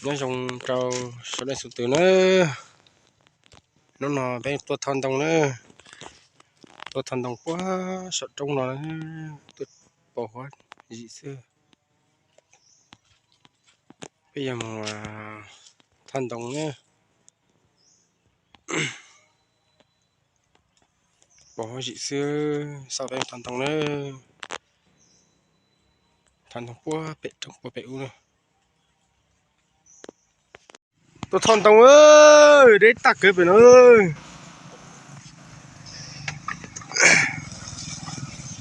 Nyob zoo rau sawv daws txhua tus na. Hnub no peb tuaj thauj ntoo na, tuaj thauj ntoo puag saum roob no, tuaj pos huab zim xwb. Peb yuav mus thauj ntoo na, pos huab zim xwb, xauj peb thauj ntoo na, thauj ntoo puag pem roob puag pem ub na. Tuaj thauj ntoo, deb tag kev pem no.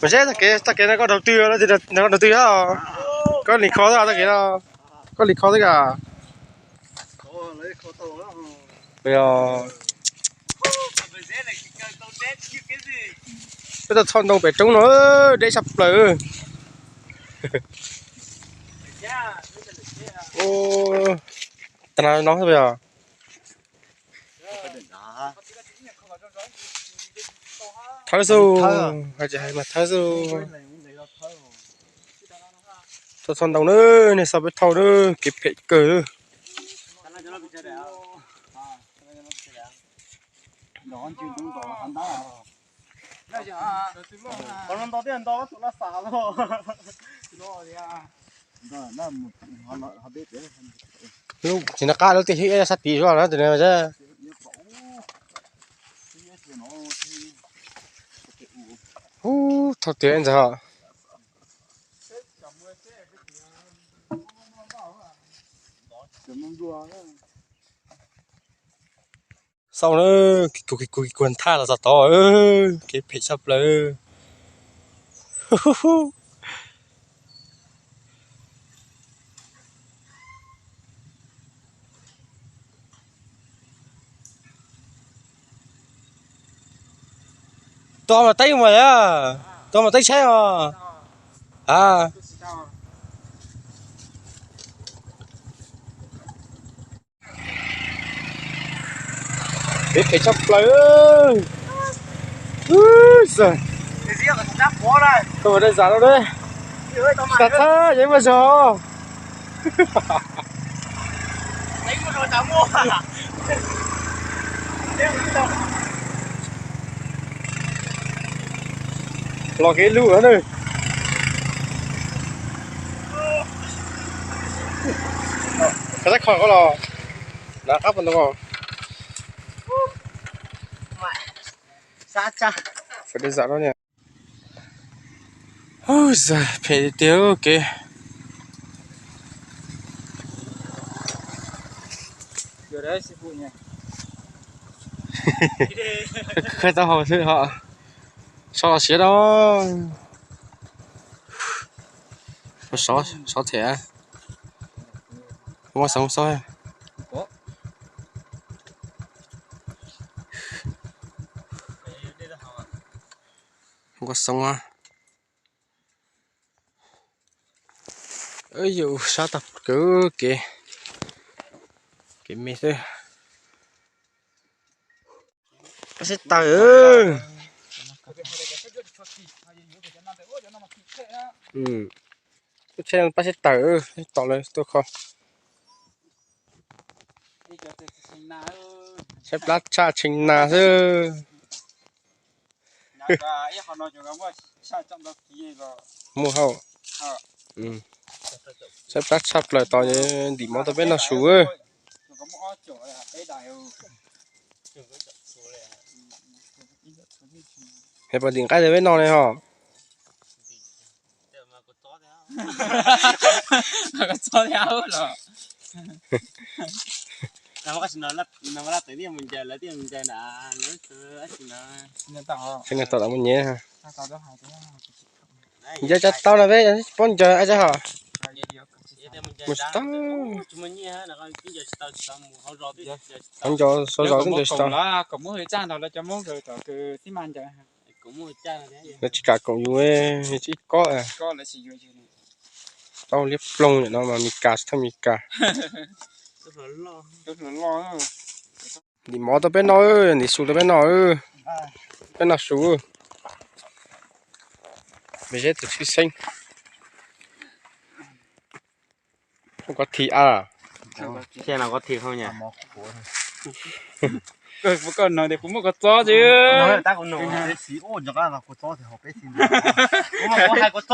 Mas seb tag kev, tag kev no koj đầu tư, koj đầu tư, koj lim kho xwb tag kev no, koj lim kho xwb ka. Peb tuaj thauj ntoo pem roob no, deb tshaj plaws. Tag no xwb yog. Thawb xwb, hais tias hais mas thawb xwb. Tuaj thauj ntoo na, nej xauj peb thauj na, kev phem kawg. Lub tsis noj qab lub tiaj xyoob iab sab tid zuaj na tus ne. Ub, thauj tiag ntxawg. Xauj na, kis kuag kis kuag kis kuag thaj los txog tod, kev phem tshaj plaws. Tua mas teeb mas, tua mas teeb tshaib os. A, kev phem tshaj plaws. Tuaj dej zam no ne, tsis tas thab yeej muaj zog. Los kev lug na. Koj tab kho koj los, na qab pas ntoo. Phem tiag tiag kev. Khawb taub hau xwb ho. So los siav da. Sov them. Muab xov so. Muab xov a. Yus sab tag kev, kev me xwb. Pab sib tawm. Lub tsheb pab sib tawm, tom lawv tuaj kho. Saib plab tshaj tshee nas xwb. Muaj hauj. Saib plab tshaj plaws tos ntim mov tau peb noj su. He puas ntim nqaij rau peb noj ne ho? Tsis nco tau los mus nyev. Nco tsis tau no peb paub nco ab tsaib ho. Mus tsis tau. Hauv nco sau zog twb nco tsis tau. Lawv tsis kam koom yus, yus tsis kob. Tau liab ploog no mas Mes Kas tsis thab Mes Kas. Ntim mov tau peb noj, ntim su tau peb noj. Peb noj su. Peb zeb tus tshwj xeeb. Koj thi a. Thiaj no koj thim hauj nyaj. Koj no tias kuv muaj kua txob xwb. Kua txob xwb,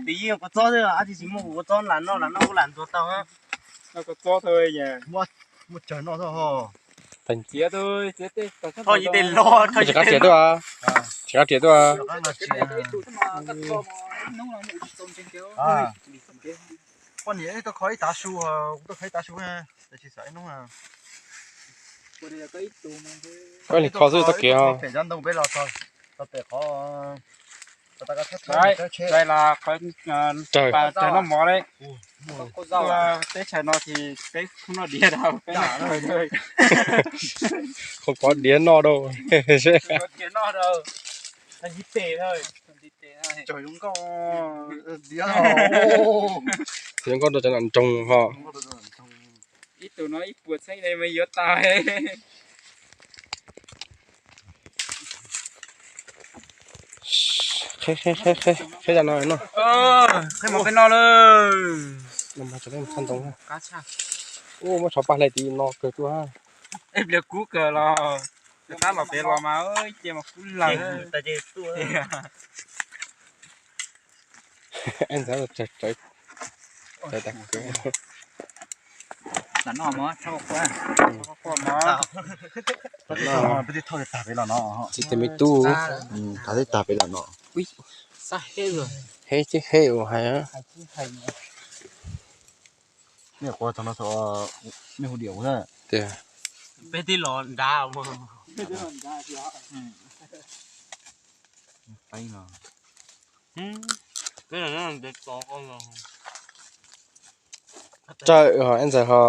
tias yeej kua txob xwb, ab tsis muaj kua txob lam noj, lam noj kuv lam ntuag tau. Kua txob tau. Muaj tsawg noj tau. Tsis qab riam tuaj, tsis qab riam tuaj. Poj niam tuaj kho ib tav su, kuv tuaj kho ib tav su, tab sis xav ib hnub. Koj li kho xwb txoj kev os. Pem cov ntoo peb los txog pem qhov txais los qhov raws noj mov li. Teb chaws no ces peb không noj diav rau peb noj. Không có đĩa noj đâu. Diav noj rau cov nroog ho. Ib tug no ib puas txheeb li mas yuav tas. Qheb no no. Qheb mov peb noj lawm. Ub, muab tshov paj hle tid no kawg tuaj. Ib pliag kub kawg los tab los pem los mas cia mas kub lawm. Tsis tag pem los no. Heb tib heb ua hais. Tias peb tib los nrad. Tsaws ho eb ntxawg ho.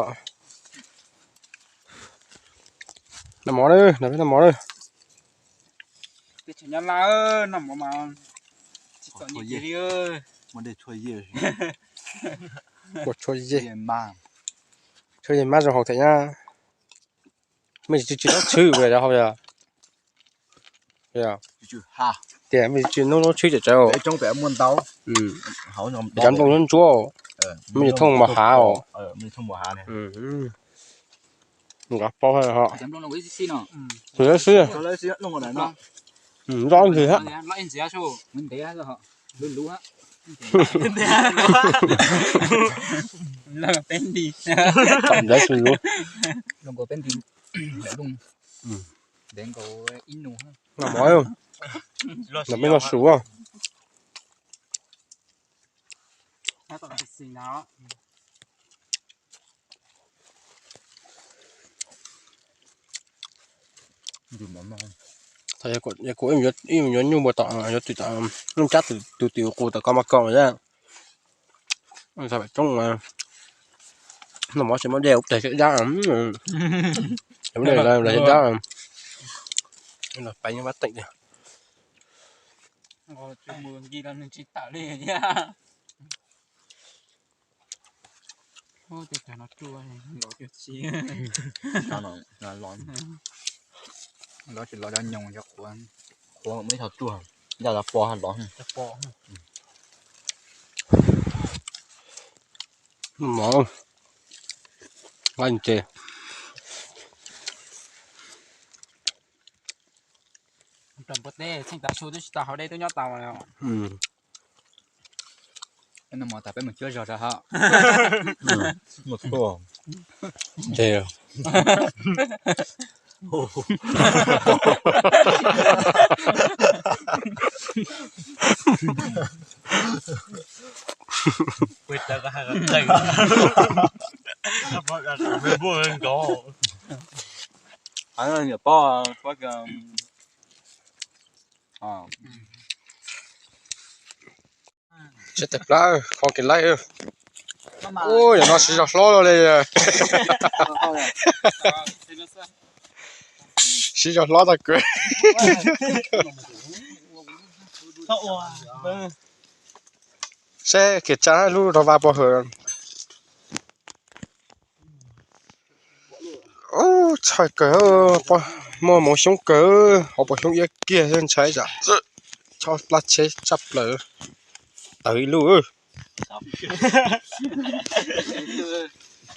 Noj mov lawm, noj mov lawm. Teb chaws Nyab Laj noj mov mas tsis txom nyem kiag li. Ua tshuaj yej, tshuaj yej mab zoo haus thiab nyab. Mej tsis tsw nub tshwj ua hauj yog. Tias mej tsis tsw nub nub tshwj tsawv tsawv. Cov nplooj ntsuab ntsuab, mej thooj npau hav os. Nqa paub ho. Xwb, nrov ntxwg hab. Txom ntawv tsis yuav. Noj mov, noj mov peb noj su. Yog kuv ib nyuag nyuj npua tom, yuav tws tom, nyuj cab tus tim kuv tom koj maj kaus lawm. Noj mov tsis muab dej ua tes dab, dab, pais nyob vab teem tiag. Los tsis los cov nyoos, cov qhuav, qhuav muaj ib tog ruaj, yog los pos los. Mov, nqaij ntses. Npua teb txheej tav su twb tsis tau haus dej twb nyob tau. Noj mov tas peb mus cuab zog rau hauv. Niam pog, tsis tas plab kho kev laib. Ub, yog no siv zog hlob los li. Siv zog hlob tag kawg. Seb kiag tsa lub rau vaj pov hwm. Ub, txhawj kawg, muaj hmoov xyoob kawg, hauv paus xyoob iab kiag xwb ntshai tsam txhob plab tsheb tshaj plaws. Tawv ib lub.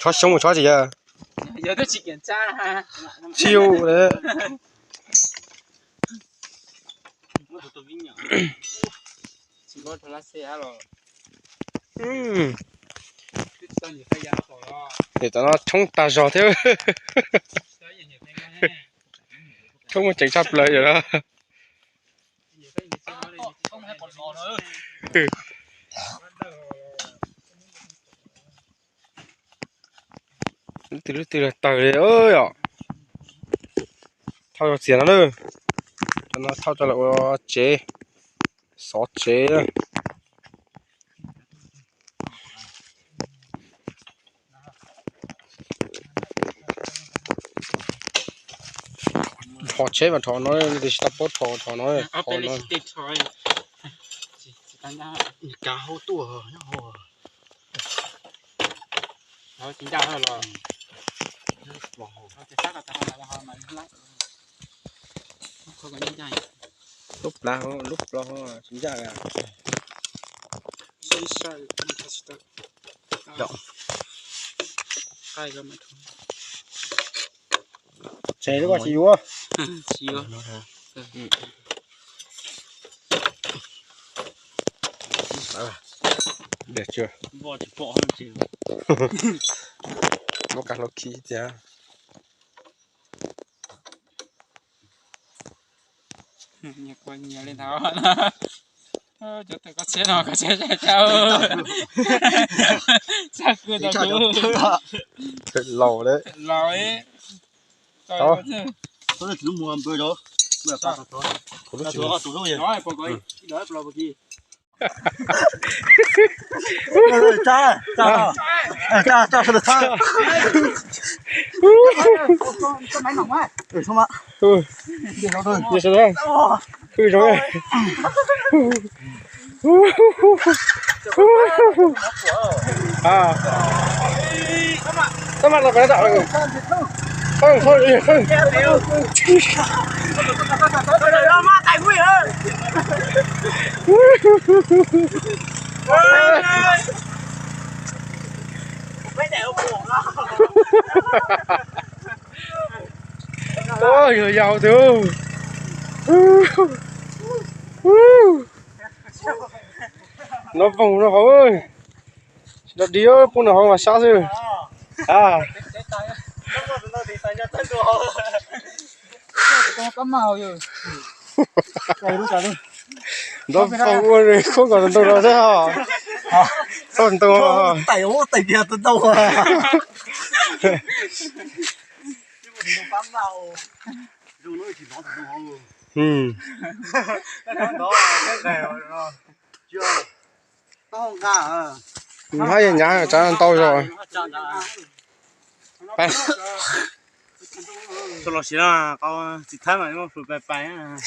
Tshob xyoob mus tshob tsis yog. Tsis yog. Nim tam no tshoob tag zog thiab. Tshoob muaj ceem tshaj plaws yom. Lub twg lub twg los tawg li yom. Thauj txias no na. Cov no thauj coj los ua tsev, xov tsev. Dhos tsheb mas dhos no, tsis tau paub dhos, dhos no, dhos no. Kav hauv tuaj. Lub plab, lub plab tsis ncaj. Tsev lub tsis yuav. Muab kav hlau khi tiag. Cov tawm koj tsheb no koj tsheb tsa tsa. Tsa kua tau kuv. Laus lawm. Laus. Hwj zoo. Tab mas los pem no. Yog yau tus. Nov voog no hauv. Tsis tau dig, pub nws hauv mas sab xwb. A, nov voog ua khub nkaus tus ntoo no xwb. Tau ntoo. Hab yog nyav tsav ntau zog. Txhob los siv no, qau txiv thab mas muab hlua pais pais.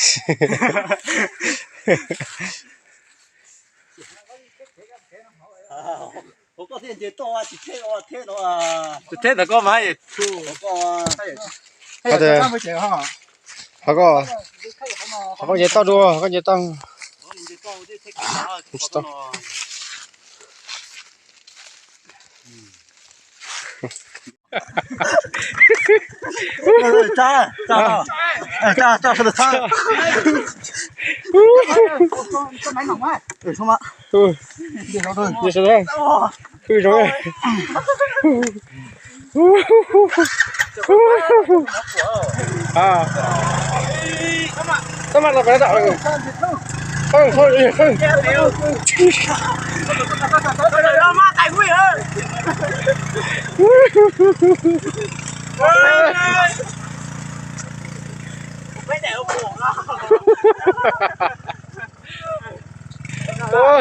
Tus theb ntawd koj mas. Ho koj, ho koj nce toj dua, ho koj nce toj. Tsis tau. Hwj zoo. Tab mas los pem no.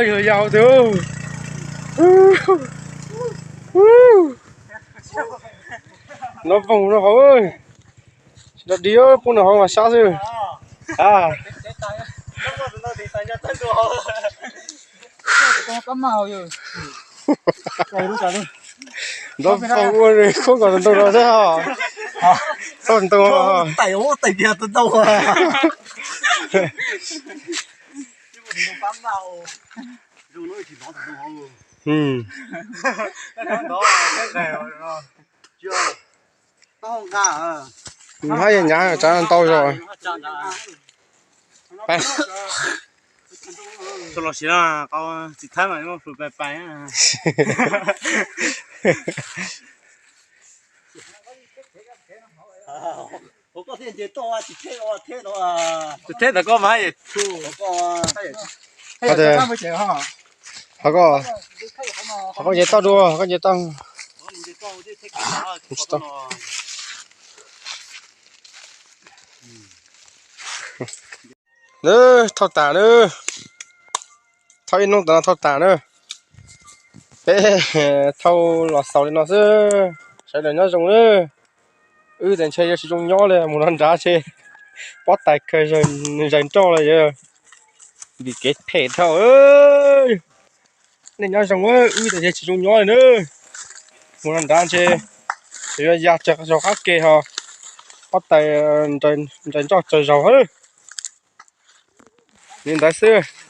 Yog yau tus. Nov voog no hauv. Tsis tau dig, pub nws hauv mas sab xwb. A, nov voog ua khub nkaus tus ntoo no xwb. Tau ntoo. Hab yeej nyav tsav ntau zog. Los sis txiv thawb mas pais. Tus theb ntawm koj mas, qhov koj nce toj dua, koj nce toj. Nab, thauj tas nab, thauj ib hnub tas no thauj tas nab. Peb thauj los xaus li no xwb, sawv daws nyob zoo nab. Wb tas ntshe yuav tsis zoo nyob li, mus no nrad ntshe pob tais kawg zaws nroj lawm, vim kev phem dhau. Nej nyob zoo, wb tas ntshe tsis zoo nyob li nab. Mus no nrad ntshe yuav ya tsawg zog qab ke ho, pob tais nraws nroj tsawg zaug. Li ntawd xwb.